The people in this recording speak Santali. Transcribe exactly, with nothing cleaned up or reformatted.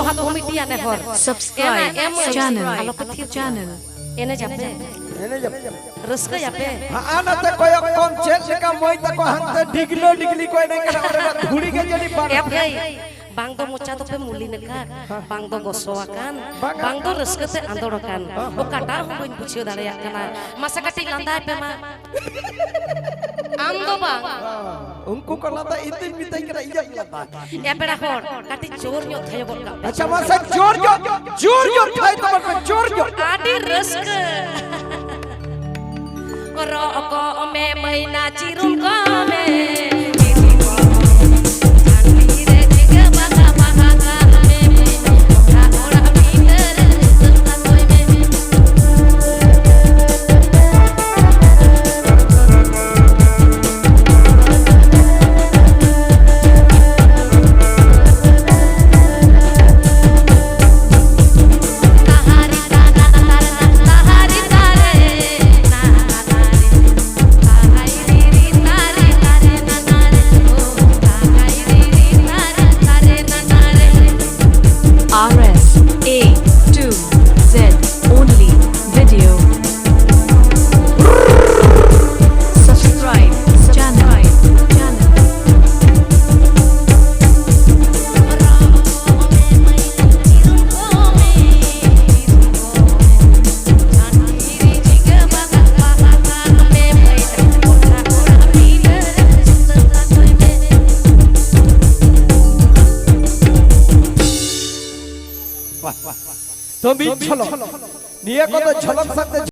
ᱵᱷᱟᱜᱽ ᱠᱚᱢᱤᱴᱤᱭᱟᱜ ᱱᱮᱦᱚᱨ᱾ Subscribe ᱮᱱᱟ, ᱮᱢ ᱢᱟᱹᱭ᱾ Channel. ᱟᱞᱚᱯᱮ ᱛᱷᱤᱨ ᱠᱚᱜᱼᱟ᱾ Channel. ᱮᱱᱮᱡᱟᱯᱮ᱾ ᱮᱱᱮᱡᱟᱯᱮ᱾ ᱨᱟᱹᱥᱠᱟᱹᱭᱟᱯᱮ᱾ ᱦᱟᱸᱜᱼᱟ ᱱᱟᱛᱮ ᱠᱚᱭᱚᱜ ᱠᱚᱢ, ᱪᱮᱫ ᱞᱮᱠᱟ ᱢᱟᱹᱭ ᱛᱟᱠᱚ ᱦᱟᱱᱛᱮ ᱰᱤᱜᱽᱞᱟᱹ ᱰᱤᱜᱽᱞᱤ ᱠᱚ ᱮᱱᱮᱡ ᱠᱟᱱᱟ, ᱚᱸᱰᱮ ᱫᱚ ᱫᱷᱩᱲᱤ ᱜᱮ ᱡᱟᱹᱱᱤᱡ ᱵᱟᱝ᱾ ᱮ ᱵᱷᱟᱹᱭ, ᱵᱟᱝ ᱫᱚ ᱢᱚᱪᱟ ᱫᱚᱯᱮ ᱢᱩᱞᱤᱱ ᱟᱠᱟᱫ, ᱵᱟᱝ ᱫᱚ ᱜᱚᱥᱚ ᱟᱠᱟᱱ, ᱵᱟᱝᱟ᱾ ᱵᱟᱝ ᱫᱚ ᱨᱟᱹᱥᱠᱟᱹ ᱛᱮ ᱟᱸᱫᱳᱲ ᱟᱠᱟᱱ, ᱦᱚᱸ, ᱦᱚᱸ᱾ ᱚᱠᱟᱴᱟᱜ ᱦᱚᱸ ᱵᱟᱹᱧ ᱵᱩᱡᱷᱟᱹᱣ ᱫᱟᱲᱮᱭᱟᱜ ᱠᱟᱱᱟ᱾ ᱢᱟᱥᱮ ᱠᱟᱹᱴᱤᱡ ᱞᱟᱸᱫᱟᱭ ᱯᱮ ᱢᱟ᱾ ᱟᱢ ᱫᱚ ᱵᱟᱝ᱾ ᱩᱱᱠᱩ ᱠᱚ ᱞᱟᱸᱫᱟ, ᱤᱧ ᱫᱩᱧ ᱢᱮᱛᱟᱹᱧ ᱠᱟᱱᱟ, ᱤᱧᱟᱹᱜ ᱞᱟᱸᱫᱟ᱾ ᱮ ᱯᱮᱲᱟ ᱦᱚᱲ, ᱠᱟᱹᱴᱤᱡ ᱡᱳᱨ ᱧᱚᱜ ᱛᱷᱟᱭᱚ ᱜᱚᱫ ᱠᱟᱜ ᱯᱮ᱾ ᱟᱪᱪᱷᱟ, ᱢᱟᱥᱮ ᱡᱳᱨ ᱧᱚᱜ, ᱡᱳᱨ ᱧᱚᱜ ᱛᱷᱟᱭ ᱛᱟᱵᱚᱱ ᱯᱮ, ᱡᱳᱨ ᱧᱚᱜ᱾ ᱟᱹᱰᱤ ᱨᱟᱹᱥᱠᱟᱹ᱾ ᱨᱚᱜ ᱠᱚᱜ ᱢᱮ ᱢᱟᱹᱭᱱᱟ, ᱪᱤᱨᱩᱱ ᱠᱚᱜ ᱢᱮ᱾ R S A two Z only video. Subscribe channel. ᱛᱚ ᱢᱤᱫ ᱡᱷᱚᱞᱚᱠ, ᱱᱤᱭᱟᱹ ᱠᱚᱫᱚ ᱡᱷᱚᱞᱚᱠ ᱥᱟᱶᱛᱮ